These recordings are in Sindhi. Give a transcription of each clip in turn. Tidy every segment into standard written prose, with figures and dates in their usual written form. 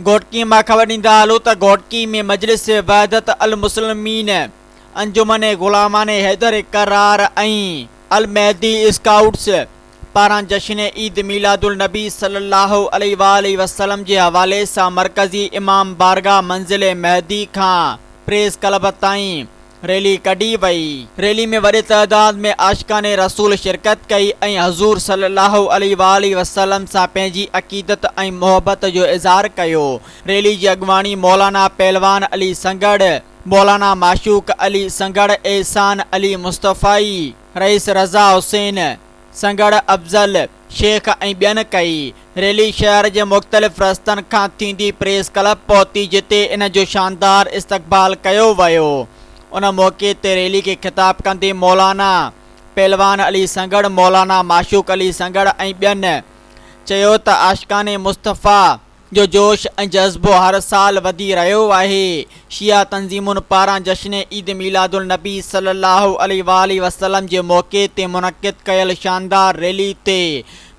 گهوٽڪي مان خبر ڏيندا هلون ته گهوٽڪي ۾ مجلس وحدت المسلمين، انجمن غلامان حيدر ڪرار ۽ المهدي اسڪائوٽس پاران جشن عيد ميلاد النبي صلي الله عليه واٰله وسلم جي حوالي سان مرڪزي امام بارگاهه منزل مهدي کان پريس ڪلب تائين ريلي ڪڍي وئي. ريلي ۾ وڏي تعداد ۾ عاشقان رسول شرڪت ڪئي ۽ حضور صلي الله عليه واٰله وسلم سان پنهنجي عقيدت ۽ محبت جو اظهار ڪيو. ريلي جي اڳواڻي مولانا پهلوان علي سنگهڙ، مولانا معشوق علي سنگهڙ، احسان علي مصطفائي، رئيس رضا حسين سنگهڙ، افضل شيخ ۽ ٻين ڪئي. ريلي شهر جي مختلف رستن کان ٿيندي پريس ڪلب پهتي جتي ان جو شاندار استقبال ڪيو ويو. ان موقعي تي ريلي کي خطاب ڪندي مولانا پهلوان علي سنگهڙ، مولانا معشوق علي سنگهڙ ۽ ٻين چيو ته عاشقان مصطفيٰ جو جوش ۽ جذبو هر سال وڌي رهيو آهي، شيعه تنظيمن پاران جشن عيد ميلاد النبي صلي الله عليه واٰله وسلم جي موقعي تي منعقد ڪيل شاندار ريلي تي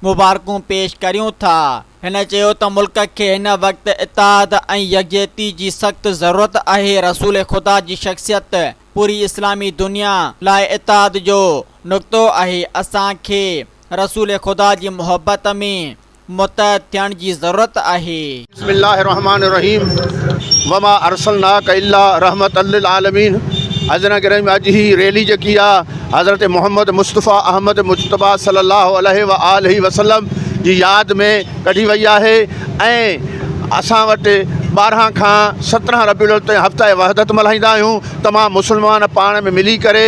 مبارڪون پيش ڪريون ٿا. هن چيو ته ملڪ کي هن وقت اتحاد ۽ يڪجهتي جي سخت ضرورت آهي، رسول خدا جي شخصيت پوري اسلامي دنيا لاء اتحاد جو نقطو آهي، اسان کي رسول خدا جي محبت ۾ متحد ٿيڻ جي ضرورت آهي. بسم الله الرحمن الرحيم وما ارسلناک الا رحمة للعالمين حضرت گرامي اڄ هي ريلي جيڪي آ حضرت محمد مصطفيٰ احمد مجتبيٰ صلي الله عليه واٰله وسلم جي ياد ۾ ڪڍي وئي آهي ۽ اسان وٽ 12 کان 17 ربيع الاول تائين هفته وحدت ملهائيندا آهيون تمام مسلمان پاڻ ۾ ملي ڪري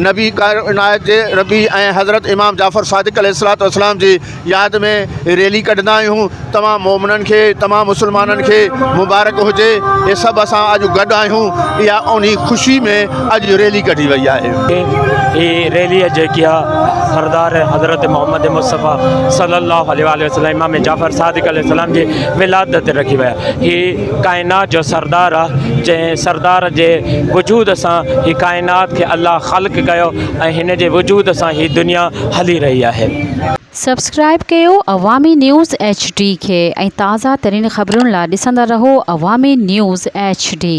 نبي ڪائنات جي ربي ۽ حضرت امام جعفر صادق عليه الصلوة والسلام جي ياد ۾ ريلي ڪڍندا آهيون تمام مومنن کي تمام مسلمانن کي مبارڪ هجي اهي سڀ اسان اڄ گڏ آهيون اها انهي خوشي ۾ اڄ ريلي ڪڍي وئي آهي. هي ريلي جيڪي آ سردار حضرت محمد مصطفيٰ صلي الله عليه واٰله وسلم امام جعفر صادق عليه السلام جي ولادت تي رکي وئي آ هي ڪائنات جو سردار آ جنهن سردار جي وجود سان هي ڪائنات کي الله خلق ڪيو ۽ هن جي وجود سان هي دنيا هلي رهي آهي. سبسڪرائيب ڪيو عوامي نيوز ايڇ ڊي کي ۽ تازه ترين خبرن لا ڏسندا رهو عوامي نيوز ايڇ ڊي.